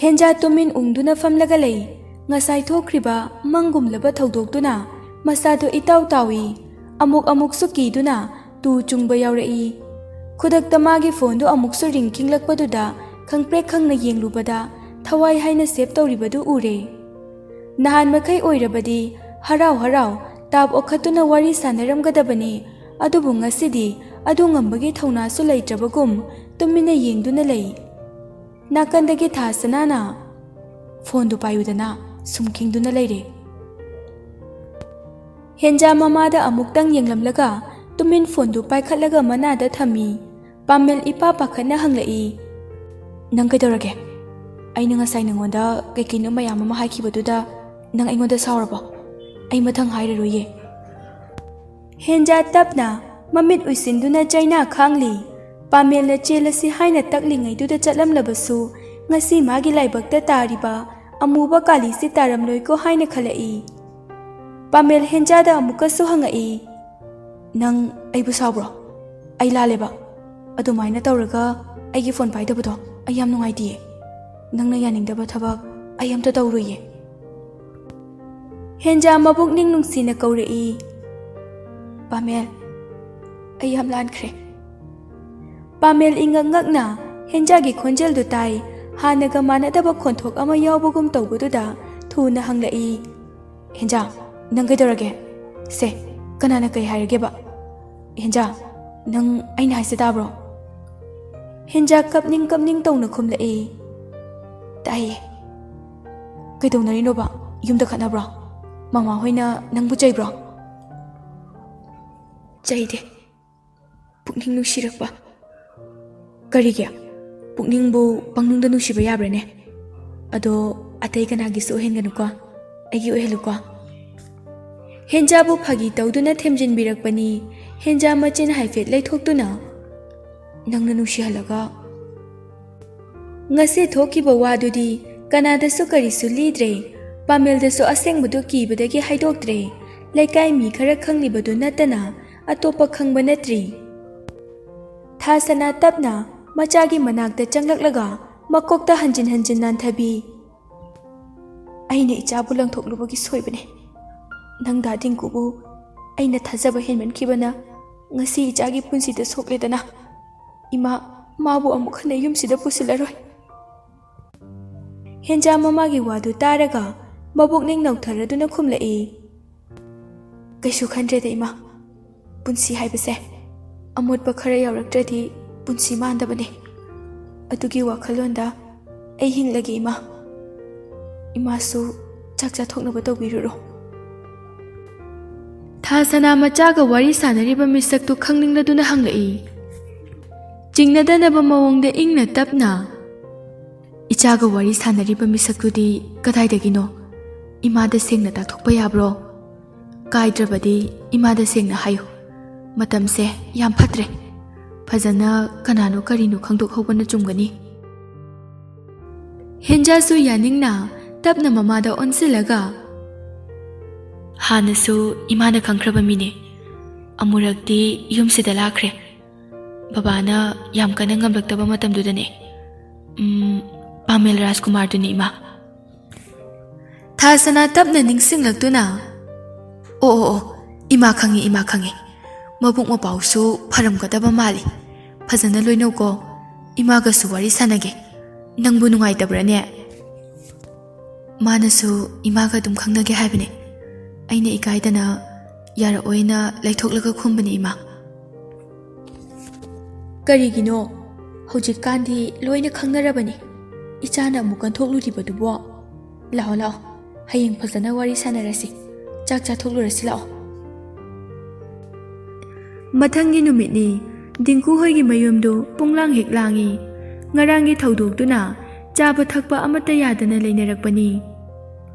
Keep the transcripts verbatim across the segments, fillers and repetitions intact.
ꯍꯦꯟꯖꯥ ꯇꯨꯃꯤꯟ ꯎꯪꯗꯨꯅ ꯐꯝꯂꯒ ꯂꯩ꯫ ꯉꯁꯥꯏ ꯊꯣꯛꯈ꯭ꯔꯤꯕ ꯃꯪꯒꯨꯝꯂꯕ ꯊꯧꯗꯣꯛꯇꯨꯅ ꯃꯁꯥꯗꯣ ꯏꯇꯥꯎ ꯇꯥꯎꯏ꯫ ꯑꯃꯨꯛ ꯑꯃꯨꯛꯁꯨ ꯀꯤꯗꯨꯅ ꯇꯨ ꯆꯨꯡꯕ ꯌꯥꯎꯔꯛꯏ꯫ ꯈꯨꯗꯛꯇ ꯃꯥꯒꯤ ꯐꯣꯟꯗꯨ ꯑꯃꯨꯛꯁꯨ ꯔꯤꯡ ꯈꯤꯡꯂꯛꯄꯗꯨꯗ ꯈꯪꯄ꯭ꯔꯦꯛ ꯈꯪꯅ ꯌꯦꯡꯂꯨꯕꯗ ꯊꯋꯥꯏ ꯍꯥꯏꯅ ꯁꯦꯚ ꯇꯧꯔꯤꯕꯗꯨ ꯎꯔꯦ꯫ ꯅꯍꯥꯟ ꯃꯈꯩ ꯑꯣꯏꯔꯕꯗꯤ ꯍꯔꯥꯎ ꯍꯔꯥꯎ ꯇꯥꯞ ꯑꯣꯈꯠꯇꯨꯅ ꯋꯥꯔꯤ ꯁꯥꯟꯅꯔꯝꯒꯗꯕꯅꯤ, ꯑꯗꯨꯕꯨ ꯉꯁꯤꯗꯤ ꯑꯗꯨ ꯉꯝꯕꯒꯤ ꯊꯧꯅꯥꯁꯨ ꯂꯩꯇ꯭ꯔꯕꯒꯨꯝ ꯇꯨꯃꯤꯟꯅ ꯌꯦꯡꯗꯨꯅ ꯂꯩ꯫ ꯅꯥꯀꯟꯗꯒꯤ ꯊꯥ ꯁꯅꯥꯅ "ꯐꯣꯟꯗꯨ ꯄꯥꯏꯌꯨꯗꯅ" ꯁꯨꯝ ꯈꯤꯡꯗꯨꯅ ꯂꯩꯔꯦ꯫ ꯍꯦꯟꯖꯥ ꯃꯃꯥꯗ ꯑꯃꯨꯛꯇꯪ ꯌꯦꯡꯂꯝꯂꯒ ꯇꯨꯃꯤꯟ ꯐꯣꯟꯗꯨ ꯄꯥꯏꯈꯠꯂꯒ ꯃꯅꯥꯗ ꯊꯝꯃꯤ꯫ ꯄꯥꯃꯦꯜ ꯏꯄꯥ ꯄꯥꯈꯠꯅ ꯍꯪꯂꯛꯏ, "ꯅꯪ ꯀꯩꯗꯧꯔꯒꯦ? ꯑꯩꯅ ꯉꯁꯥꯏ ꯅꯉꯣꯟꯗ ꯀꯩꯀꯩꯅꯣ ꯃꯌꯥꯝ ꯑꯃ ꯍꯥꯏꯈꯤꯕꯗꯨꯗ ꯅꯪ ꯑꯩꯉꯣꯟꯗ ꯁꯥꯎꯔꯕꯣ? ꯑꯩ ꯃꯊꯪ ꯍꯥꯏꯔꯔꯣꯏꯌꯦ꯫" ꯍꯦꯟꯖꯥ ꯇꯞꯅ ꯃꯃꯤꯠ ꯎꯏꯁꯤꯟꯗꯨꯅ ꯆꯩꯅꯥ ꯈꯥꯡꯂꯤ꯫ ꯄꯥꯃꯦꯜꯅ ꯆꯦꯜꯂꯁꯤ ꯍꯥꯏꯅ ꯇꯛꯂꯤꯉꯩꯗꯨꯗ ꯆꯠꯂꯝꯂꯕꯁꯨ ꯉꯁꯤ ꯃꯥꯒꯤ ꯂꯥꯏꯕꯛꯇ ꯇꯥꯔꯤꯕ ꯑꯃꯨꯕ ꯀꯥꯂꯤꯁꯤ ꯇꯥꯔꯝꯂꯣꯏꯀꯣ ꯍꯥꯏꯅ ꯈꯜꯂꯛꯏ꯫ ꯄꯥꯃꯦꯜ ꯍꯦꯟꯖꯥꯗ ꯑꯃꯨꯛꯀꯁꯨ ꯍꯪꯉꯛꯏ, "ꯅꯪ ꯑꯩꯕꯨ ꯁꯥꯎꯕ꯭ꯔꯣ? ꯑꯩ ꯂꯥꯜꯂꯦꯕ꯫ ꯑꯗꯨꯃꯥꯏꯅ ꯇꯧꯔꯒ ꯑꯩꯒꯤ ꯐꯣꯟ ꯄꯥꯏꯗꯕꯗꯣ ꯑꯩ ꯌꯥꯝ ꯅꯨꯡꯉꯥꯏꯇꯤꯌꯦ꯫ ꯅꯪꯅ ꯌꯥꯅꯤꯡꯗꯕ ꯊꯕꯛ ꯑꯩ ꯑꯝꯇ ꯇꯧꯔꯣꯏꯌꯦ꯫" ꯍꯦꯟꯖꯥ ꯃꯕꯨꯛꯅꯤꯡ ꯅꯨꯡꯁꯤꯅ ꯀꯧꯔꯛꯏ, "ꯄꯥꯃꯦꯜ, ꯑꯩ ꯌꯥꯝ ꯂꯥꯟꯈ꯭ꯔꯦ꯫" ꯄꯥꯃꯦꯜ ꯏꯉꯛ ꯉꯛꯅ ꯍꯦꯟꯖꯥꯒꯤ ꯈꯣꯟꯖꯦꯜꯗꯨ ꯇꯥꯏ꯫ ꯍꯥꯟꯅꯒ ꯃꯥꯟꯅꯗꯕ ꯈꯣꯟꯊꯣꯛ ꯑꯃ ꯌꯥꯎꯕꯒꯨꯝ ꯇꯧꯕꯗꯨꯗ ꯊꯨꯅ ꯍꯪꯂꯛꯏ, "ꯍꯦꯟꯖꯥ, ꯅꯪ ꯀꯩꯗꯧꯔꯒꯦ? ꯁꯦ, ꯀꯅꯥꯅ ꯀꯩ ꯍꯥꯏꯔꯒꯦꯕ? ꯍꯦꯟꯖꯥ, ꯅꯪ ꯑꯩꯅ ꯍꯥꯏꯁꯦ ꯇꯥꯕ꯭ꯔꯣ?" ꯍꯦꯟꯖꯥ ꯀꯞꯅꯤꯡ ꯀꯞꯅꯤꯡ ꯇꯧꯅ ꯈꯨꯝꯂꯛꯏ, "ꯇꯥꯏꯌꯦ꯫" "ꯀꯩꯗꯧꯅꯔꯤꯅꯣꯕ? ꯌꯨꯝꯗ ꯈꯠꯅꯕ꯭ꯔꯣ? ꯃꯃꯥ ꯍꯣꯏꯅ ꯅꯪꯕꯨ ꯆꯩꯕ꯭ꯔꯣ?" "ꯆꯩꯗꯦ꯫ ꯄꯨꯛꯅꯤꯡ ꯅꯨꯡꯁꯤꯔꯛꯄ꯫" "ꯀꯔꯤꯒꯤ? ꯄꯨꯛꯅꯤꯡꯕꯨ ꯄꯪꯅꯨꯡꯗ ꯅꯨꯡꯁꯤꯕ ꯌꯥꯕ꯭ꯔꯅꯦ? ꯑꯗꯣ ꯑꯇꯩ ꯀꯅꯥꯒꯤꯁꯨ ꯑꯣꯏꯍꯟꯒꯅꯨꯀꯣ, ꯑꯩꯒꯤ ꯑꯣꯏꯍꯜꯂꯨꯀꯣ꯫" ꯍꯦꯟꯖꯥꯕꯨ ꯐꯥꯒꯤ ꯇꯧꯗꯨꯅ ꯊꯦꯝꯖꯤꯟꯕꯤꯔꯛꯄꯅꯤ꯫ ꯍꯦꯟꯖꯥ ꯃꯆꯤꯟ ꯍꯥꯏꯐꯦꯠ ꯂꯩꯊꯣꯛꯇꯨꯅ, "ꯅꯪꯅ ꯅꯨꯡꯁꯤꯍꯜꯂꯒ?" ꯉꯁꯤ ꯊꯣꯛꯈꯤꯕ ꯋꯥꯗꯨꯗꯤ ꯀꯅꯥꯗꯁꯨ ꯀꯔꯤꯁꯨ ꯂꯤꯗ꯭ꯔꯦ꯫ ꯄꯥꯃꯦꯜꯗꯁꯨ ꯑꯁꯦꯡꯕꯗꯨ ꯀꯤꯕꯗꯒꯤ ꯍꯥꯏꯗꯣꯛꯇ꯭ꯔꯦ꯫ ꯂꯩꯀꯥꯏ ꯃꯤ ꯈꯔ ꯈꯪꯂꯤꯕꯗꯨ ꯅꯠꯇꯅ ꯑꯇꯣꯞꯄ ꯈꯪꯕ ꯅꯠꯇ꯭ꯔꯤ꯫ ꯊꯥꯁꯅꯥ ꯇꯞꯅ ꯃꯆꯥꯒꯤ ꯃꯅꯥꯛꯇ ꯆꯪꯂꯛꯂꯒ ꯃꯀꯣꯛꯇ ꯍꯟꯖꯤꯟ ꯍꯟꯖꯤꯟ ꯅꯥꯟꯊꯕꯤ꯫ "ꯑꯩꯅ ꯏꯆꯥꯕꯨ ꯂꯪꯊꯣꯛꯂꯨꯕꯒꯤ ꯁꯣꯏꯕꯅꯦ꯫ ꯅꯪ ꯗꯥ ꯗꯤꯡꯀꯨꯕꯨ ꯑꯩꯅ ꯊꯥꯖꯕ ꯍꯦꯟꯃꯟꯈꯤꯕꯅ ꯉꯁꯤ ꯏꯆꯥꯒꯤ ꯄꯨꯟꯁꯤꯗ ꯁꯣꯛꯂꯦꯗꯅ꯫ ꯏꯃꯥ, ꯃꯥꯕꯨ ꯑꯃꯨꯛ ꯍꯟꯅ ꯌꯨꯝꯁꯤꯗ ꯄꯨꯁꯤꯜꯂꯔꯣꯏ꯫" ꯍꯦꯟꯖꯥ ꯃꯃꯥꯒꯤ ꯋꯥꯗꯨ ꯇꯥꯔꯒ ꯃꯕꯨꯛꯅꯤꯡ ꯅꯧꯊꯔꯗꯨꯅ ꯈꯨꯝꯂꯛꯏ, "ꯀꯩꯁꯨ ꯈꯟꯗ꯭ꯔꯦꯗ ꯏꯃꯥ꯫ ꯄꯨꯟꯁꯤ ꯍꯥꯏꯕꯁꯦ ꯑꯃꯣꯠꯄ ꯈꯔ ꯌꯥꯎꯔꯛꯇ꯭ꯔꯗꯤ ꯄꯨꯟꯁꯤ ꯃꯥꯟꯗꯕꯅꯦ꯫ ꯑꯗꯨꯒꯤ ꯋꯥꯈꯜꯂꯣꯟꯗ ꯑꯩ ꯍꯤꯡꯂꯒꯦ ꯏꯃꯥ꯫ ꯏꯃꯥꯁꯨ ꯆꯥꯛ ꯆꯥꯊꯣꯛꯅꯕ ꯇꯧꯕꯤꯔꯨꯔꯣ꯫" ꯊꯥ ꯁꯅꯥ ꯃꯆꯥꯒ ꯋꯥꯔꯤ ꯁꯥꯟꯅꯔꯤꯕ ꯃꯤꯁꯛꯇꯨ ꯈꯪꯅꯤꯡꯂꯗꯨꯅ ꯍꯪꯂꯛꯏ꯫ ꯆꯤꯡꯅꯗꯅꯕ ꯃꯑꯣꯡꯗ ꯏꯪꯅ ꯇꯞꯅ, "ꯏꯆꯥꯒ ꯋꯥꯔꯤ ꯁꯥꯟꯅꯔꯤꯕ ꯃꯤꯁꯛꯇꯨꯗꯤ ꯀꯗꯥꯏꯗꯒꯤꯅꯣ? ꯏꯃꯥꯗ ꯁꯦꯡꯅ ꯇꯥꯛꯊꯣꯛꯄ ꯌꯥꯕ꯭ꯔꯣ? ꯀꯥꯏꯗ꯭ꯔꯕꯗꯤ ꯏꯃꯥꯗ ꯁꯦꯡꯅ ꯍꯥꯏꯌꯨ꯫ ꯃꯇꯝꯁꯦ ꯌꯥꯝ ꯐꯠꯇ꯭ꯔꯦ꯫ ꯐꯖꯅ ꯀꯅꯥꯅꯣ ꯀꯔꯤꯅꯣ ꯈꯪꯗꯣꯛꯍꯧꯕꯅ ꯆꯨꯝꯒꯅꯤ꯫" ꯍꯦꯟꯖꯥꯁꯨ ꯌꯥꯅꯤꯡꯅ ꯇꯞꯅ ꯃꯃꯥꯗ ꯑꯣꯟꯁꯤꯜꯂꯒ, "ꯍꯥꯟꯅꯁꯨ ꯏꯃꯥꯅ ꯈꯪꯈ꯭ꯔꯕ ꯃꯤꯅꯦ꯫ ꯑꯃꯨꯔꯛꯇꯤ ꯌꯨꯝꯁꯤꯗ ꯂꯥꯛꯈ꯭ꯔꯦ꯫ ꯕꯕꯥꯅ ꯌꯥꯝ ꯀꯟꯅ ꯉꯝꯂꯛꯇꯕ ꯃꯇꯝꯗꯨꯗꯅꯦ꯫ ꯎꯝ, ꯄꯥꯃꯦꯜ ꯔꯥꯖꯀꯨꯃꯥꯔꯗꯨꯅꯤ ꯏꯃꯥ꯫" ꯊꯥꯁꯅꯥ ꯇꯞꯅ ꯅꯤꯡꯁꯤꯡꯂꯛꯇꯨꯅ, "ꯑꯣ, ꯑꯣ, ꯑꯣ, ꯏꯃꯥ ꯈꯪꯉꯤ, ꯏꯃꯥ ꯈꯪꯉꯤ꯫ ꯃꯕꯨꯛ ꯃꯄꯥꯎꯁꯨ ꯐꯔꯝꯒꯗꯕ ꯃꯥꯜꯂꯤ꯫ ꯐꯖꯅ ꯂꯣꯏꯅꯧꯀꯣ꯫ ꯏꯃꯥꯒꯁꯨ ꯋꯥꯔꯤ ꯁꯥꯟꯅꯒꯦ꯫ ꯅꯪꯕꯨ ꯅꯨꯡꯉꯥꯏꯇꯕ꯭ꯔꯥꯅꯦ?" "ꯃꯥꯅꯁꯨ ꯏꯃꯥꯒ ꯑꯗꯨꯝ ꯈꯪꯅꯒꯦ ꯍꯥꯏꯕꯅꯦ꯫ ꯑꯩꯅ ꯏꯀꯥꯏꯗꯅ ꯌꯥꯔꯛꯑꯣꯏꯅ ꯂꯩꯊꯣꯛꯂꯒ ꯈꯨꯝꯕꯅꯦ, ꯏꯃꯥ꯫" "ꯀꯔꯤꯒꯤꯅꯣ? ꯍꯧꯖꯤꯛꯀꯥꯟꯗꯤ ꯂꯣꯏꯅ ꯈꯪꯅꯔꯕꯅꯤ꯫ ꯏꯆꯥꯅ ꯑꯃꯨꯛ ꯀꯟꯊꯣꯛꯂꯨꯔꯤꯕꯗꯨꯕꯣ? ꯂꯥꯛꯑꯣ, ꯂꯥꯛꯑꯣ, ꯍꯌꯦꯡ ꯐꯖꯅ ꯋꯥꯔꯤ ꯁꯥꯟꯅꯔꯁꯤ꯫ ꯆꯥꯛ ꯆꯥꯊꯣꯛꯂꯨꯔꯁꯤ, ꯂꯥꯛꯑꯣ꯫" ꯃꯊꯪꯒꯤ ꯅꯨꯃꯤꯠꯅꯤ꯫ ꯗꯤꯡꯀꯨ ꯍꯣꯏꯒꯤ ꯃꯌꯨꯝꯗꯨ ꯄꯨꯡꯂꯥꯡ ꯍꯦꯛ ꯂꯥꯡꯏ꯫ ꯉꯔꯥꯡꯒꯤ ꯊꯧꯗꯣꯛꯇꯨꯅ ꯆꯥꯕ ꯊꯛꯄ ꯑꯃꯠꯇ ꯌꯥꯗꯅ ꯂꯩꯅꯔꯛꯄꯅꯤ꯫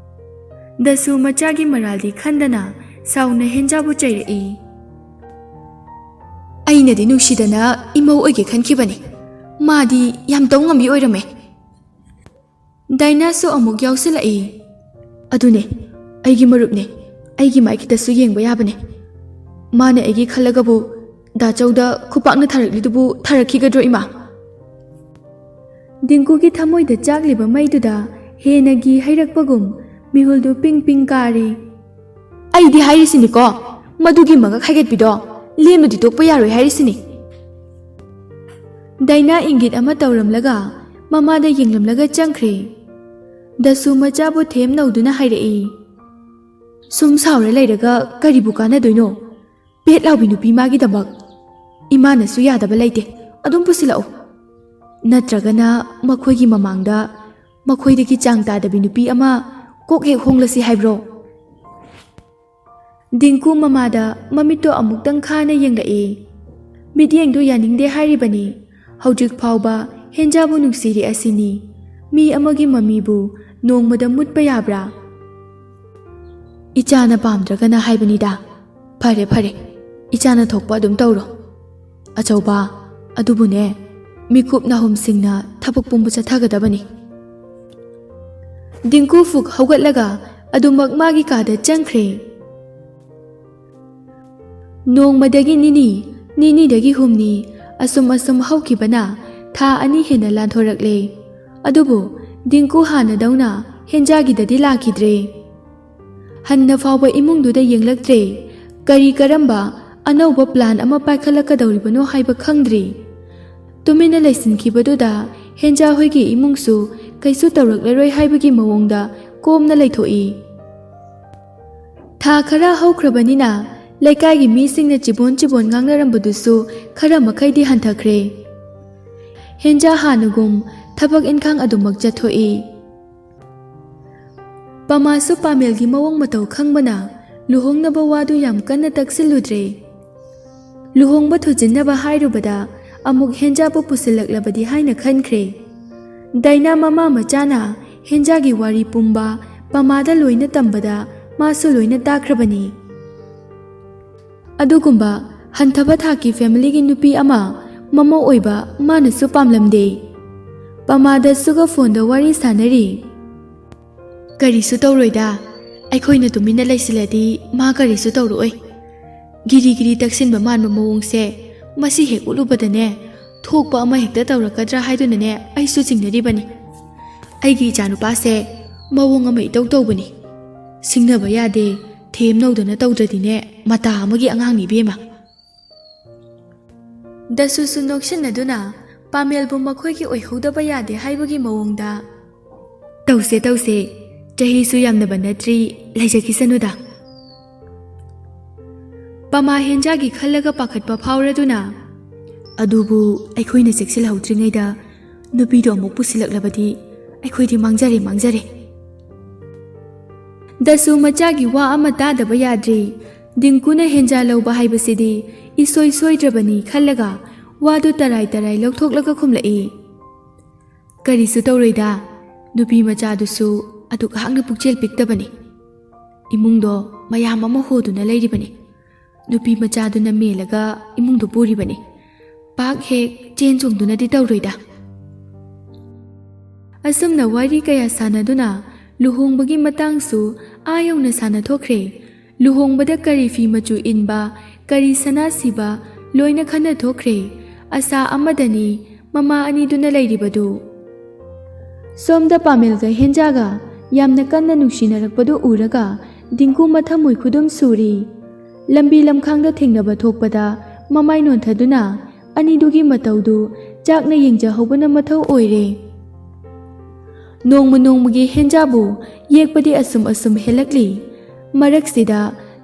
ꯗꯁꯨ ꯃꯆꯥꯒꯤ ꯃꯔꯥꯜꯗꯤ ꯈꯟꯗꯅ ꯁꯥꯎꯅ ꯍꯦꯟꯖꯥꯕꯨ ꯆꯩꯔꯛꯏ꯫ "ꯑꯩꯅꯗꯤ ꯅꯨꯡꯁꯤꯗꯅ ꯏꯃꯧ ꯑꯣꯏꯒꯦ ꯈꯟꯈꯤꯕꯅꯤ꯫ ꯃꯥꯗꯤ ꯌꯥꯝ ꯇꯧ ꯉꯝꯕꯤ ꯑꯣꯏꯔꯝꯃꯦ꯫" ꯗꯥꯏꯅꯥꯁꯨ ꯑꯃꯨꯛ ꯌꯥꯎꯁꯤꯜꯂꯛꯏ꯫ "ꯑꯗꯨꯅꯦ, ꯑꯩꯒꯤ ꯃꯔꯨꯞꯅꯦ, ꯑꯩꯒꯤ ꯃꯥꯏ ꯈꯤꯇꯁꯨ ꯌꯦꯡꯕ ꯌꯥꯕꯅꯦ꯫ ꯃꯥꯅ ꯑꯩꯒꯤ ꯈꯜꯂꯒꯕꯨ ꯗꯥꯆꯧꯗ ꯈꯨꯄꯥꯛꯅ ꯊꯥꯔꯛꯂꯤꯗꯨꯕꯨ ꯊꯥꯔꯛꯈꯤꯒꯗ꯭ꯔꯣ, ꯏꯃꯥ?" ꯗꯤꯡꯀꯨꯒꯤ ꯊꯃꯣꯏꯗ ꯆꯥꯛꯂꯤꯕ ꯃꯩꯗꯨꯗ ꯍꯦꯟꯅ ꯒꯤ ꯍꯩꯔꯛꯄꯒꯨꯝ ꯃꯤꯍꯨꯜꯗꯨ ꯄꯤꯡ ꯄꯤꯡ ꯀꯥꯔꯦ꯫ "ꯑꯩꯗꯤ ꯍꯥꯏꯔꯤꯁꯤꯅꯤꯀꯣ, ꯃꯗꯨꯒꯤ ꯃꯉꯛ ꯍꯥꯏꯒꯠꯄꯤꯗꯣ ꯂꯦꯝꯅꯗꯤ ꯇꯣꯛꯄ ꯌꯥꯔꯣꯏ ꯍꯥꯏꯔꯤꯁꯤꯅꯤ"꯫ ꯗꯥꯏꯅꯥ ꯏꯪꯒꯤꯠ ꯑꯃ ꯇꯧꯔꯝꯂꯒ ꯃꯃꯥꯗ ꯌꯦꯡꯂꯝꯂꯒ ꯆꯪꯈ꯭ꯔꯦ꯫ ꯗꯁꯨ ꯃꯆꯥꯕꯨ ꯊꯦꯝ ꯅꯧꯗꯨꯅ ꯍꯥꯏꯔꯛꯏ, "ꯁꯨꯝ ꯁꯥꯎꯔ ꯂꯩꯔꯒ ꯀꯔꯤꯕꯨ ꯀꯥꯟꯅꯗꯣꯏꯅꯣ? ꯄꯦꯠ ꯂꯥꯎꯕꯤ ꯅꯨꯄꯤ ꯃꯥꯒꯤꯗꯃꯛ ꯏꯃꯥꯅꯁꯨ ꯌꯥꯗꯕ ꯂꯩꯇꯦ, ꯑꯗꯨꯝ ꯄꯨꯁꯤꯜꯂꯛꯎ꯫ ꯅꯠꯇ꯭ꯔꯒꯅ ꯃꯈꯣꯏꯒꯤ ꯃꯃꯥꯡꯗ ꯃꯈꯣꯏꯗꯒꯤ ꯆꯥꯡ ꯇꯥꯗꯕꯤ ꯅꯨꯄꯤ ꯑꯃ ꯀꯣꯛ ꯍꯦꯛ ꯍꯣꯡꯂꯁꯤ ꯍꯥꯏꯕ꯭ꯔꯣ?" ꯗꯤꯡꯀꯨ ꯃꯃꯥꯗ ꯃꯃꯤꯠꯇꯣ ꯑꯃꯨꯛꯇꯪ ꯈꯥꯅ ꯌꯦꯡꯂꯛꯏ꯫ ꯃꯤꯠꯌꯦꯡꯗꯨ ꯌꯥꯅꯤꯡꯗꯦ ꯍꯥꯏꯔꯤꯕꯅꯤ꯫ ꯍꯧꯖꯤꯛ ꯐꯥꯎꯕ ꯍꯦꯟꯖꯥꯕꯨ ꯅꯨꯡꯁꯤꯔꯤ ꯑꯁꯤꯅꯤ꯫ ꯃꯤ ꯑꯃꯒꯤ ꯃꯃꯤꯕꯨ ꯅꯣꯡꯃꯗ ꯃꯨꯠꯄ ꯌꯥꯕ꯭ꯔꯥ? "ꯏꯆꯥꯅ ꯄꯥꯝꯗ꯭ꯔꯒꯅ ꯍꯥꯏꯕꯅꯤꯗ꯫ ꯐꯔꯦ, ꯐꯔꯦ, ꯏꯆꯥꯅ ꯊꯣꯛꯄ ꯑꯗꯨꯝ ꯇꯧꯔꯣ꯫ ꯑꯆꯧꯕ, ꯑꯗꯨꯕꯨꯅꯦ, ꯃꯤꯀꯨꯞ ꯅꯥꯍꯨꯝꯁꯤꯡꯅ ꯊꯕꯛ ꯄꯨꯝꯕ ꯆꯠꯊꯒꯗꯕꯅꯤ"꯫ ꯗꯤꯡꯀꯨ ꯐꯨꯛ ꯍꯧꯒꯠꯂꯒ ꯑꯗꯨꯃꯛ ꯃꯥꯒꯤ ꯀꯥꯗ ꯆꯪꯈ꯭ꯔꯦ꯫ ꯅꯣꯡꯃꯗꯒꯤ ꯅꯤꯅꯤ, ꯅꯤꯅꯤꯗꯒꯤ ꯍꯨꯝꯅꯤ, ꯑꯁꯨꯝ ꯑꯁꯨꯝ ꯍꯧꯈꯤꯕꯅ ꯊꯥ ꯑꯅꯤ ꯍꯦꯟꯅ ꯂꯥꯟꯊꯣꯔꯛꯂꯦ꯫ ꯑꯗꯨꯕꯨ ꯗꯤꯡꯀꯨ ꯍꯥꯟꯅꯗꯧꯅ ꯍꯦꯟꯖꯥꯒꯤꯗꯗꯤ ꯂꯥꯛꯈꯤꯗ꯭ꯔꯦ꯫ ꯍꯟꯅ ꯐꯥꯎꯕ ꯏꯃꯨꯡꯗꯨꯗ ꯌꯦꯡꯂꯛꯇ꯭ꯔꯦ꯫ ꯀꯔꯤ ꯀꯔꯝꯕ ꯑꯅꯧꯕ plan ꯑꯃ ꯄꯥꯏꯈꯠꯂꯛꯀꯗꯧꯔꯤꯕꯅꯣ ꯍꯥꯏꯕ ꯈꯪꯗ꯭ꯔꯤ꯫ ꯇꯨꯃꯤꯟꯅ ꯂꯩꯁꯤꯟꯈꯤꯕꯗꯨꯗ ꯍꯦꯟꯖꯥ ꯍꯣꯏꯒꯤ ꯏꯃꯨꯡꯁꯨ ꯀꯩꯁꯨ ꯇꯧꯔꯛꯂꯔꯣꯏ ꯍꯥꯏꯕꯒꯤ ꯃꯑꯣꯡꯗ ꯀꯣꯝꯅ ꯂꯩꯊꯣꯛꯏ꯫ ꯊꯥ ꯈꯔ ꯍꯧꯈ꯭ꯔꯕꯅꯤꯅ ꯂꯩꯀꯥꯏꯒꯤ ꯃꯤꯁꯤꯡꯅ ꯆꯤꯕꯣꯟ ꯆꯤꯕꯣꯟ ꯉꯥꯡꯅꯔꯝꯕꯗꯨꯁꯨ ꯈꯔ ꯃꯈꯩꯗꯤ ꯍꯟꯊꯈ꯭ꯔꯦ꯫ ꯍꯦꯟꯖꯥ ꯍꯥꯟꯅꯒꯨꯝ ꯊꯕꯛ ꯏꯟꯈꯥꯡ ꯑꯗꯨꯃꯛ ꯆꯠꯊꯣꯛꯏ꯫ ꯄꯃꯥꯁꯨ ꯄꯥꯃꯦꯜꯒꯤ ꯃꯑꯣꯡ ꯃꯇꯧ ꯈꯪꯕꯅ ꯂꯨꯍꯣꯡꯅꯕ ꯋꯥꯗꯨ ꯌꯥꯝ ꯀꯟꯅ ꯇꯛꯁꯤꯜꯂꯨꯗ꯭ꯔꯦ꯫ ꯂꯨꯍꯣꯡꯕ ꯊꯨꯖꯤꯟꯅꯕ ꯍꯥꯏꯔꯨꯕꯗ ꯑꯃꯨꯛ ꯍꯦꯟꯖꯥꯕꯨ ꯄꯨꯁꯤꯜꯂꯛꯂꯕꯗꯤ ꯍꯥꯏꯅ ꯈꯟꯈ꯭ꯔꯦ꯫ ꯗꯥꯏꯅꯥ ꯃꯃꯥ ꯃꯆꯥꯅ ꯍꯦꯟꯖꯥꯒꯤ ꯋꯥꯔꯤ ꯄꯨꯝꯕ ꯄꯃꯥꯗ ꯂꯣꯏꯅ ꯇꯝꯕꯗ ꯃꯥꯁꯨ ꯂꯣꯏꯅ ꯇꯥꯈ꯭ꯔꯕꯅꯤ꯫ ꯑꯗꯨꯒꯨꯝꯕ ꯍꯟꯊꯕ ꯊꯥꯛꯀꯤ familyꯒꯤ ꯅꯨꯄꯤ ꯑꯃ ꯃꯃꯧ ꯑꯣꯏꯕ ꯃꯥꯅꯁꯨ ꯄꯥꯝꯂꯝꯗꯦ꯫ ꯄꯃꯥꯗ ꯁꯨꯒ phoneꯗ ꯋꯥꯔꯤ ꯁꯥꯟꯅꯔꯤ꯫ "ꯀꯔꯤꯁꯨ ꯇꯧꯔꯣꯏꯗ, ꯑꯩꯈꯣꯏꯅ ꯇꯨꯃꯤꯟꯅ ꯂꯩꯁꯤꯜꯂꯗꯤ ꯃꯥ ꯀꯔꯤꯁꯨ ꯇꯧꯔꯛꯑꯣꯏ꯫ ꯒꯤꯔꯤ ꯒꯤꯔꯤ ꯇꯛꯁꯤꯟꯕ ꯃꯥꯟꯕ ꯃꯑꯣꯡꯁꯦ ꯃꯁꯤ ꯍꯦꯛ ꯎꯠꯂꯨꯕꯗꯅꯦ, ꯊꯣꯛꯄ ꯑꯃ ꯍꯦꯛꯇ ꯇꯧꯔꯛꯀꯗ꯭ꯔꯥ ꯍꯥꯏꯗꯨꯅꯅꯦ ꯑꯩꯁꯨ ꯆꯤꯡꯅꯔꯤꯕꯅꯤ꯫ ꯑꯩꯒꯤ ꯏꯆꯥꯅꯨꯄꯥꯁꯦ ꯃꯑꯣꯡ ꯑꯃ ꯏꯇꯧ ꯇꯧꯕꯅꯤ꯫ ꯁꯤꯡꯅꯕ ꯌꯥꯗꯦ, ꯊꯦꯝꯅꯧꯗꯅ ꯇꯧꯗ꯭ꯔꯗꯤꯅꯦ ꯃꯇꯥ ꯑꯃꯒꯤ ꯑꯉꯥꯡꯅꯤ ꯏꯕꯦꯝꯃ꯫ ꯗꯁꯨꯁꯨ ꯅꯣꯛꯁꯤꯟꯅꯗꯨꯅ ꯄꯥꯃꯦꯜꯕꯨ ꯃꯈꯣꯏꯒꯤ ꯑꯣꯏꯍꯧꯗꯕ ꯌꯥꯗꯦ ꯍꯥꯏꯕꯒꯤ ꯃꯑꯣꯡꯗ, "ꯇꯧꯁꯦ, ꯇꯧꯁꯦ, ꯆꯍꯤꯁꯨ ꯌꯥꯝꯅꯕ ꯅꯠꯇ꯭ꯔꯤ, ꯂꯩꯖꯈꯤꯁꯅꯨꯗ"꯫ ꯄꯃꯥ ꯍꯦꯟꯖꯥꯒꯤ ꯈꯜꯂꯒ ꯄꯥꯈꯠꯄ ꯐꯥꯎꯔꯗꯨꯅ, "ꯑꯗꯨꯕꯨ ꯑꯩꯈꯣꯏꯅ ꯆꯦꯛꯁꯤꯜꯍꯧꯗ꯭ꯔꯤꯉꯩꯗ ꯅꯨꯄꯤꯗꯣ ꯑꯃꯨꯛ ꯄꯨꯁꯤꯜꯂꯛꯂꯕꯗꯤ ꯑꯩꯈꯣꯏꯗꯤ ꯃꯥꯡꯖꯔꯦ, ꯃꯥꯡꯖꯔꯦ"꯫ ꯗꯁꯨ ꯃꯆꯥꯒꯤ ꯋꯥ ꯑꯃ ꯇꯥꯗꯕ ꯌꯥꯗ꯭ꯔꯦ꯫ ꯗꯤꯡꯀꯨꯅ ꯍꯦꯟꯖꯥ ꯂꯧꯕ ꯍꯥꯏꯕꯁꯤꯗꯤ ꯏꯁꯣꯏ ꯁꯣꯏꯗ꯭ꯔꯕꯅꯤ ꯈꯜꯂꯒ ꯋꯥꯗꯨ ꯇꯔꯥꯏ ꯇꯔꯥꯏ ꯂꯧꯊꯣꯛꯂꯒ ꯈꯨꯝꯂꯛꯏ꯫ "ꯀꯔꯤꯁꯨ ꯇꯧꯔꯣꯏꯗ, ꯅꯨꯄꯤ ꯃꯆꯥꯗꯨꯁꯨ ꯑꯗꯨꯛ ꯍꯥꯛꯅ ꯄꯨꯛꯆꯦꯜ ꯄꯤꯛꯇꯕꯅꯤ꯫ ꯏꯃꯨꯡꯗꯣ ꯃꯌꯥꯝ ꯑꯃ ꯍꯣꯗꯨꯅ ꯂꯩꯔꯤꯕꯅꯤ꯫ ꯅꯨꯄꯤ ꯃꯆꯥꯗꯨꯅ ꯃꯦꯜꯂꯒ ꯏꯃꯨꯡꯗꯣ ꯄꯨꯔꯤꯕꯅꯤ꯫ ꯄꯥꯛ ꯍꯦꯛ ꯆꯦꯟ ꯆꯣꯡꯗꯨꯅꯗꯤ ꯇꯧꯔꯣꯏꯗ"꯫ ꯑꯁꯨꯝꯅ ꯋꯥꯔꯤ ꯀꯌꯥ ꯁꯥꯟꯅꯗꯨꯅ ꯂꯨꯍꯣꯡꯕꯒꯤ ꯃꯇꯥꯡꯁꯨ ꯑꯥ ꯌꯧꯅ ꯁꯥꯟꯅꯊꯣꯛꯈ꯭ꯔꯦ꯫ ꯂꯨꯍꯣꯡꯕꯗ ꯀꯔꯤ ꯐꯤ ꯃꯆꯨ ꯏꯟꯕ, ꯀꯔꯤ ꯁꯅꯥ ꯁꯤꯕ, ꯂꯣꯏꯅ ꯈꯟꯅ ꯊꯣꯛꯈ꯭ꯔꯦ꯫ ꯑꯁꯥ ꯑꯃꯗꯅꯤ ꯃꯃꯥ ꯑꯅꯤꯗꯨꯅ ꯂꯩꯔꯤꯕꯗꯨ꯫ ꯁꯣꯝꯗ ꯄꯥꯃꯦꯜꯒ ꯍꯦꯟꯖꯥꯒ ꯌꯥꯝꯅ ꯀꯟꯅ ꯅꯨꯡꯁꯤꯅꯔꯛꯄꯗꯨ ꯎꯔꯒ ꯗꯤꯡꯀꯨ ꯃꯊꯃꯣꯏ ꯈꯨꯗꯨꯝ ꯁꯨꯔꯤ꯫ ꯂꯝꯕꯤ ꯂꯝꯈꯥꯡꯗ ꯊꯦꯡꯅꯕ ꯊꯣꯛꯄꯗ ꯃꯃꯥꯏ ꯅꯣꯟꯊꯗꯨꯅ ꯑꯅꯤꯗꯨꯒꯤ ꯃꯇꯧꯗꯨ ꯆꯥꯛꯅ ꯌꯦꯡꯖꯍꯧꯕꯅ ꯃꯊꯧ ꯑꯣꯏꯔꯦ꯫ ꯅꯣꯡꯃ ꯅꯣꯡꯃꯒꯤ ꯍꯦꯟꯖꯥꯕꯨ ꯌꯦꯛꯄꯗꯤ ꯑꯁꯨꯝ ꯑꯁꯨꯝ ꯍꯦꯜꯂꯛꯂꯤ꯫ ꯃꯔꯛꯁꯤꯗ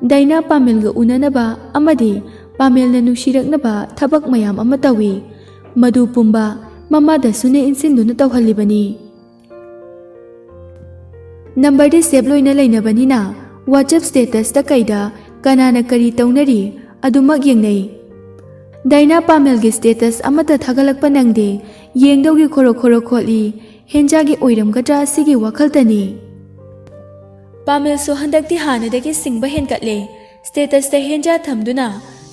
ꯗꯥꯏꯅꯥ ꯄꯥꯃꯦꯜꯒ ꯎꯅꯅꯕ ꯑꯃꯗꯤ ꯄꯥꯃꯦꯜꯅ ꯅꯨꯡꯁꯤꯔꯛꯅꯕ ꯊꯕꯛ ꯃꯌꯥꯝ ꯑꯃ ꯇꯧꯏ꯫ ꯃꯗꯨ ꯄꯨꯝꯕ ꯃꯃꯥꯗꯁꯨꯅ ꯏꯟꯁꯤꯟꯗꯨꯅ ꯇꯧꯍꯜꯂꯤꯕꯅꯤ꯫ ꯅꯝꯕꯔꯗꯤ ꯁꯦꯞ ꯂꯣꯏꯅ ꯂꯩꯅꯕꯅꯤꯅ WhatsApp statusꯇ ꯀꯩꯗ ꯀꯅꯥꯅ ꯀꯔꯤ ꯇꯧꯅꯔꯤ ꯑꯗꯨꯃꯛ ꯌꯦꯡꯅꯩ꯫ ꯗꯥꯏꯅꯥ ꯄꯥꯃꯦꯜꯒꯤ status ꯑꯃꯠꯇ ꯊꯥꯒꯠꯂꯛꯄ ꯅꯪꯗꯦ꯫ ꯌꯦꯡꯗꯧꯒꯤ ꯈꯣꯔꯣ ꯈꯣꯔꯣ ꯈꯣꯠꯂꯤ꯫ ꯍꯦꯟꯖꯥꯒꯤ ꯑꯣꯏꯔꯝꯒꯗ꯭ꯔꯥ ꯑꯁꯤꯒꯤ ꯋꯥꯈꯜꯇꯅꯤ꯫ ꯄꯥꯃꯦꯜꯁꯨ ꯍꯟꯗꯛꯇꯤ ꯍꯥꯟꯅꯗꯒꯤ ꯁꯤꯡꯕ ꯍꯦꯟꯒꯠꯂꯦ꯫ Statusꯇ ꯍꯦꯟꯖꯥ ꯊꯝꯗꯨꯅ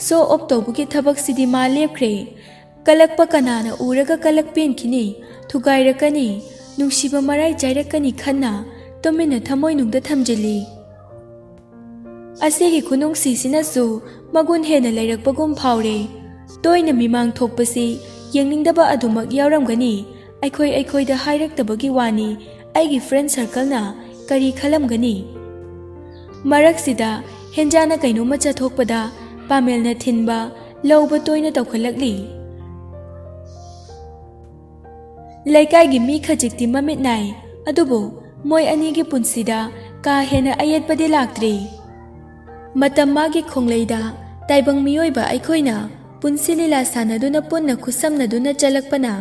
show off ꯇꯧꯕꯒꯤ ꯊꯕꯛꯁꯤꯗꯤ ꯃꯥ ꯂꯦꯞꯈ꯭ꯔꯦ꯫ ꯀꯂꯛꯄ ꯀꯅꯥꯅ ꯎꯔꯒ ꯀꯂꯛ ꯄꯦꯟꯈꯤꯅꯤ, ꯊꯨꯒꯥꯏꯔꯛꯀꯅꯤ, ꯅꯨꯡꯁꯤꯕ ꯃꯔꯥꯏ ꯆꯥꯏꯔꯛꯀꯅꯤ ꯈꯟꯅ ꯇꯨꯃꯤꯟꯅ ꯊꯃꯣꯏꯅꯨꯡꯗ ꯊꯝꯖꯤꯜꯂꯤ꯫ ꯑꯁꯤꯒꯤ ꯈꯨꯅꯨꯡꯁꯤꯁꯤꯅꯁꯨ ꯃꯒꯨꯟ ꯍꯦꯟꯅ ꯂꯩꯔꯛꯄꯒꯨꯝ ꯐꯥꯎꯔꯦ꯫ ꯇꯣꯏꯅ ꯃꯤꯃꯥꯡ ꯊꯣꯛꯄꯁꯤ ꯌꯦꯡꯅꯤꯡꯗꯕ ꯑꯗꯨꯃꯛ ꯌꯥꯎꯔꯝꯒꯅꯤ꯫ ꯑꯩꯈꯣꯏ ꯑꯩꯈꯣꯏꯗ ꯍꯥꯏꯔꯛꯇꯕꯒꯤ ꯋꯥꯅꯤ, ꯑꯩꯒꯤ friend circleꯅ ꯀꯔꯤ ꯈꯜꯂꯝꯒꯅꯤ? ꯃꯔꯛꯁꯤꯗ ꯍꯦꯟꯖꯥꯅ ꯀꯩꯅꯣꯝꯃ ꯆꯠꯊꯣꯛꯄꯗ ꯄꯥꯃꯦꯜꯅ ꯊꯤꯟꯕ, ꯂꯧꯕ ꯇꯣꯏꯅ ꯇꯧꯈꯠꯂꯛꯂꯤ꯫ ꯂꯩꯀꯥꯏꯒꯤ ꯃꯤ ꯈꯖꯤꯛꯇꯤ ꯃꯃꯤꯠ ꯅꯥꯏ, ꯑꯗꯨꯕꯨ ꯃꯣꯏ ꯑꯅꯤꯒꯤ ꯄꯨꯟꯁꯤꯗ ꯀꯥ ꯍꯦꯟꯅ ꯑꯌꯦꯠꯄꯗꯤ ꯂꯥꯛꯇ꯭ꯔꯤ꯫ ꯃꯇꯝ ꯃꯥꯒꯤ ꯈꯣꯡꯂꯩꯗ ꯇꯥꯏꯕꯪ ꯃꯤꯑꯣꯏꯕ ꯑꯩꯈꯣꯏꯅ ꯄꯨꯟꯁꯤ ꯂꯤꯂꯥ ꯁꯥꯟꯅꯗꯨꯅ, ꯄꯨꯟꯅ ꯈꯨꯠꯁꯝꯅꯗꯨꯅ ꯆꯠꯂꯛꯄꯅ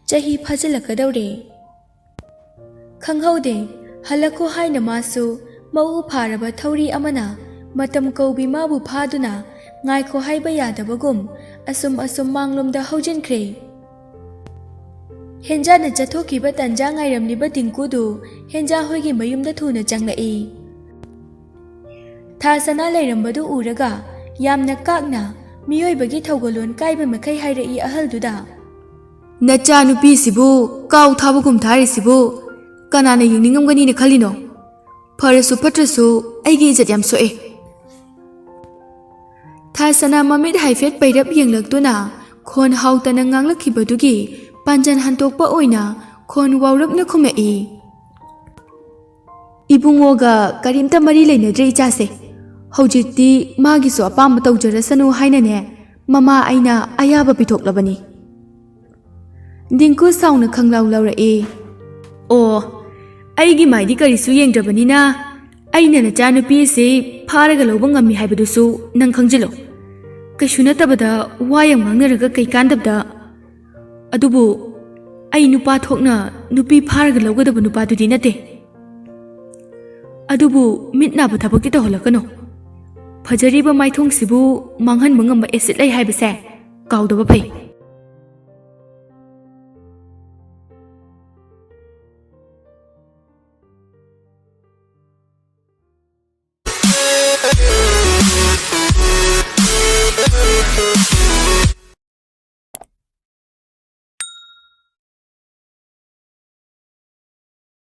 ꯆꯍꯤ ꯐꯥꯖꯤꯜꯂꯛꯀꯗꯧꯔꯦ꯫ ꯈꯪꯍꯧꯗꯦ, ꯍꯜꯂꯛꯈꯣ ꯍꯥꯏꯅ ꯃꯥꯁꯨ ꯃꯎ ꯐꯥꯔꯕ ꯊꯧꯔꯤ ꯑꯃꯅ ꯃꯇꯝ ꯀꯧꯕꯤ ꯃꯥꯕꯨ ꯐꯥꯗꯨꯅ ꯉꯥꯏꯈꯣ ꯍꯥꯏꯕ ꯌꯥꯗꯕꯒꯨꯝ ꯑꯁꯨꯝ ꯑꯁꯨꯝ ꯃꯥꯡꯂꯣꯝꯗ ꯍꯧꯖꯤꯟꯈ꯭ꯔꯦ꯫ ꯍꯦꯟꯖꯥꯅ ꯆꯠꯊꯣꯛꯈꯤꯕ ꯇꯟꯖꯥ ꯉꯥꯏꯔꯝꯂꯤꯕ ꯗꯤꯡꯀꯨꯗꯨ ꯍꯦꯟꯖꯥ ꯍꯣꯏꯒꯤ ꯃꯌꯨꯝꯗ ꯊꯨꯅ ꯆꯪꯂꯛꯏ꯫ ꯊꯥ ꯁꯅꯥ ꯂꯩꯔꯝꯕꯗꯨ ꯎꯔꯒ ꯌꯥꯝꯅ ꯀꯥꯛꯅ ꯃꯤꯑꯣꯏꯕꯒꯤ ꯊꯧꯒꯜꯂꯣꯟ ꯀꯥꯏꯕ ꯃꯈꯩ ꯍꯥꯏꯔꯛꯏ ꯑꯍꯜꯗꯨꯗ꯫ "ꯅꯆꯥꯅꯨꯄꯤꯁꯤꯕꯨ ꯀꯥꯎ ꯊꯥꯕꯒꯨꯝ ꯊꯥꯔꯤꯁꯤꯕꯨ ꯀꯅꯥꯅ ꯌꯦꯡꯅꯤꯡꯉꯝꯒꯅꯤꯅ ꯈꯜꯂꯤꯅꯣ? ꯐꯔꯁꯨ ꯐꯠꯇ꯭ꯔꯁꯨ ꯑꯩꯒꯤ ꯏꯖꯠ ꯌꯥꯝ ꯁꯣꯛꯑꯦ꯫" ꯊꯥꯁꯅꯥ ꯃꯃꯤꯠ ꯍꯥꯏꯐꯦꯠ ꯄꯩꯔꯞ ꯌꯦꯡꯂꯛꯇꯨꯅ ꯈꯣꯟ ꯍꯥꯎꯇꯅ ꯉꯥꯡꯂꯛꯈꯤꯕꯗꯨꯒꯤ ꯄꯥꯟꯖꯟ ꯍꯟꯇꯣꯛꯄ ꯑꯣꯏꯅ ꯈꯣꯟ ꯋꯥꯎꯔꯞꯅ ꯈꯨꯝꯃꯛꯏ꯫ "ꯏꯕꯨꯡꯉꯣꯒ ꯀꯔꯤꯝꯇ ꯃꯔꯤ ꯂꯩꯅꯗ꯭ꯔꯦ ꯏꯆꯥꯁꯦ꯫ ꯍꯧꯖꯤꯛꯇꯤ ꯃꯥꯒꯤꯁꯨ ꯑꯄꯥꯝꯕ ꯇꯧꯖꯔꯁꯅꯨ ꯍꯥꯏꯅꯅꯦ, ꯃꯃꯥ ꯑꯩꯅ ꯑꯌꯥꯕ ꯄꯤꯊꯣꯛꯂꯕꯅꯤ꯫" ꯗꯤꯡꯀꯨ ꯁꯥꯎꯅ ꯈꯪꯂꯥꯎ ꯂꯥꯎꯔꯛꯏ꯫ "ꯑꯣ, ꯑꯩꯒꯤ ꯃꯥꯏꯗꯤ ꯀꯔꯤꯁꯨ ꯌꯦꯡꯗ꯭ꯔꯕꯅꯤꯅ ꯑꯩꯅ ꯅꯆꯥꯅꯨꯄꯤ ꯑꯁꯤ ꯐꯥꯔꯒ ꯂꯧꯕ ꯉꯝꯃꯤ ꯍꯥꯏꯕꯗꯨꯁꯨ ꯅꯪ ꯈꯪꯖꯤꯜꯂꯣ꯫ ꯀꯩꯁꯨ ꯅꯠꯇꯕꯗ ꯋꯥ ꯌꯥꯝ ꯉꯥꯡꯅꯔꯒ ꯀꯩ ꯀꯥꯟꯗꯕꯗ꯫ ꯑꯗꯨꯕꯨ ꯑꯩ ꯅꯨꯄꯥ ꯊꯣꯛꯅ ꯅꯨꯄꯤ ꯐꯥꯔꯒ ꯂꯧꯒꯗꯕ ꯅꯨꯄꯥꯗꯨꯗꯤ ꯅꯠꯇꯦ꯫ ꯑꯗꯨꯕꯨ ꯃꯤꯠ ꯅꯥꯕ ꯊꯕꯛꯇꯤ ꯇꯧꯍꯜꯂꯛꯀꯅꯨ꯫ ꯐꯖꯔꯤꯕ ꯃꯥꯏꯊꯣꯡꯁꯤꯕꯨ ꯃꯥꯡꯍꯟꯕ ꯉꯝꯕ acid ꯂꯩ ꯍꯥꯏꯕꯁꯦ ꯀꯥꯎꯗꯕ ꯐꯩ꯫"